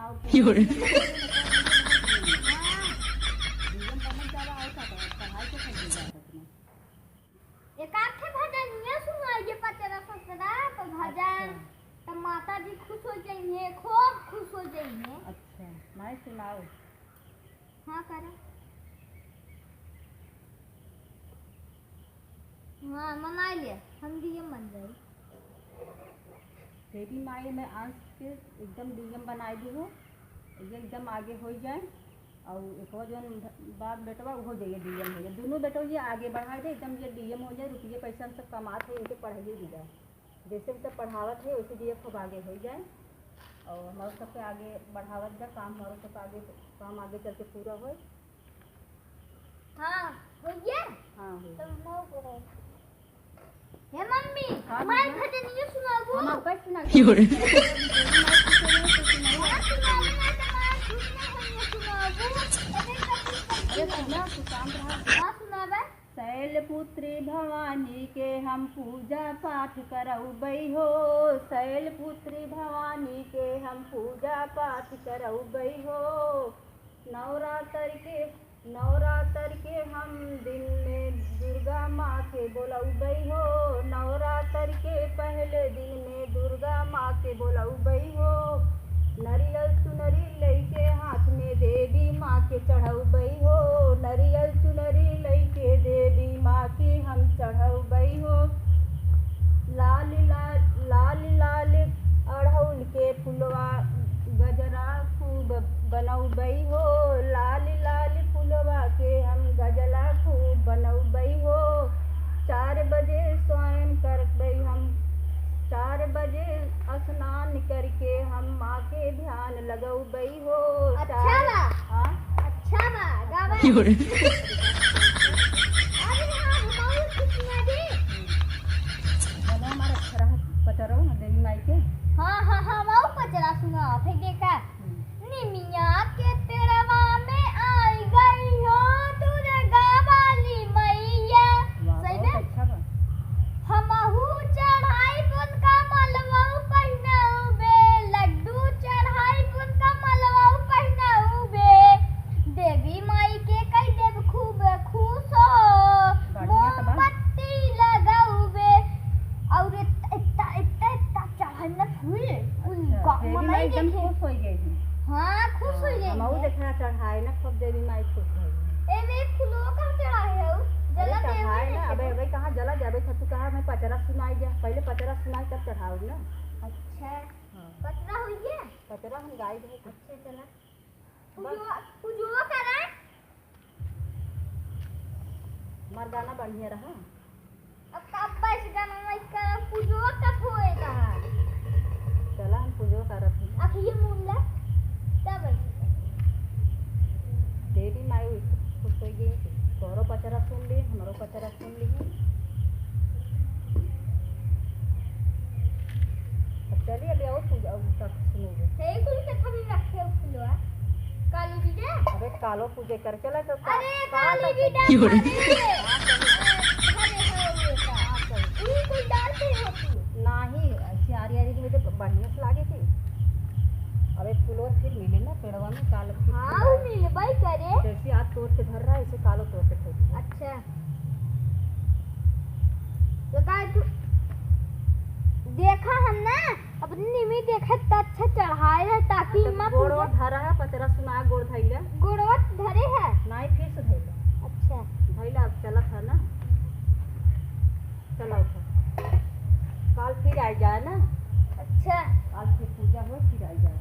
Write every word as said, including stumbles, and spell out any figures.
की हो रे? डीएम बनत जावा, और का करब? पढ़ाई के कर दे जावा अपने। एक आध ठे भजनिया सुनाइए, पचरा सचरा, तो भजन, अच्छा। तो माता जी खुश हो जाइए, खूब खुश हो जाइए। अच्छा, माई सुनाओ। हाँ, करो। हाँ, मनाई ले, हम डीएम बन जाई। देवी माई में अंश के एकदम डीएम बनाई दी हो, ये एकदम आगे हो जाए। और एक जौन बाप बेटवा हो जाइए, डीएम हो जाए, दोनों बेटवा ये आगे बढ़ा दे, एकदम ये डीएम हो जाए, रुपये पैसा हम सब कमात है, इनके पढ़ाइए भी जाए। जैसे भी सब पढ़ावत है, वैसे भी ये खूब आगे हो जाए और हमारे सबके आगे बढ़ावत जा काम, हमारे सबके आगे काम आगे चल के पूरा होए। हाँ, हो गया? हाँ, हो गया। तो हम लोग को हे मम्मी, हाँ, हमारे भैया। भजनिया सुनाबू। हम आपका सुना की हो रे? हाँ, सुनाबू ना, तो हमारा सुनना है, ये सुनाबू। अरे, कभी अरे, सुना, तू शांत रहा। हाँ, सुनाबे। शैलपुत्री भवानी के हम पूजा पाठ करउबई हो, शैलपुत्री भवानी के हम पूजा पाठ करउबई हो। नवरात्र के, नवरात्र के हम दिन में दुर्गा माँ के बोलउबई हो, नवरात्र के पहले दिन में दुर्गा माँ के बोलउबई हो। नरियल चुनरी लइके हाथ में देवी माँ के चढ़उबई हो, नरियल चुनरी लइके देवी माँ के हम चढ़उबई हो। लाल लाल, लाल लाल अड़हुल के फुलवा गजरा खूब बनउबई हो, लाल लाल फुलवा के हम गजरा खूब बनउबई हो। चार बजे स्वयं करबई हम, चार बजे स्नान करके हम माँ के ध्यान लगउबई हो। अच्छा चार बा। हाँ? अच्छा बा, गावा। की हो रे? अरे हाँ, हमहू कुछ ना दे। चलो हमारे अक्षरा पचरऊ ना देवी माई के। हाँ, हाँ, हाँ, हमहू पचरा सुनाओ, फिर देखा। हम्म। निमिया के पेड़वा में आई गई हो दुर्गा वाली मैया। वाह, सही बहुत में? अच्छा बा। हमहू चढ़ाई उनका मलवा पहिनउबे, लड्डू चढ़ाई उनका मलवा पहिनउबे, देवी माई के कई देब खूब खुश हो, बढ़िया तो बा। मोमबत्ती लगउबे, और इतना, इतना, इतना, इतना चढ़ाई न फूल, अच्छा, गाँव देवी में माई नहीं एकदम देखे। खुश हो गई थी। हाँ, खुश हो हाँ, गई हमहू थी। देखा चढ़ाई ना, खूब देवी माई खुश भई। ए, वे फूलो कहाँ चढ़ाए हो? अरे जला देवी चढ़ाए ना, देखे अबे, हो। अबे कहाँ जला जाबे, तू कहा मैं पचरा सुनाई जा, पहले पचरा सुनाई तब चढ़ाऊ ना। अच्छा, हाँ। पचरा हुई है? पचरा हम गाई दे। अच्छा, चला। बस। पूजो, पूजो करा। हमार गाना बढ़िया रहा। अब का बस गाना नहीं कर, पूजो कब होए कहा? चला हम पूजो करत हई। अखिए मूंद ले, तब ऐसे कर। देवी माई खुश हो गई, तोहरो पचरा सुन ली, हमरो पचरा सुन ली। अब चलिए, अभी और पूजा, और तक सुनोगे। हे कुल के थोड़ी रखे हो फुलवा। काली बिटिया। अबे कालो पूजे कर चला तो का-, अरे, का काली करते बिटिया, की हो रही? अरे, अरे, अरे, अरे, ई कुल डाल के होती। नाही, ऐसे आरी आरी के तो बढ़िया से लागे थी। अबे फुलवा फिर मिले ना पेड़वा में, कालो फिर हाँ, फुलवा। वो मिलबई करे। जैसे आज तोड़ के धर रहा है, ऐसे कालो तोड़ के फेंक दिया। अच्छा। तो का तू देखा हम ना, अपनी निमी देखा त अच्छा चढ़ाए है, ताकि अच्छा, मत गोड़वा पूजा। धरा है, पचरा सुना गोड़ धैले। गोड़वा धरे है? नाही, फिर से धैले। अच्छा। धैले, अब चलत है ना। चला उठा। काल फिर आई जाए ना। अच्छा। काल फिर पूजा हो, फिर आई जाए।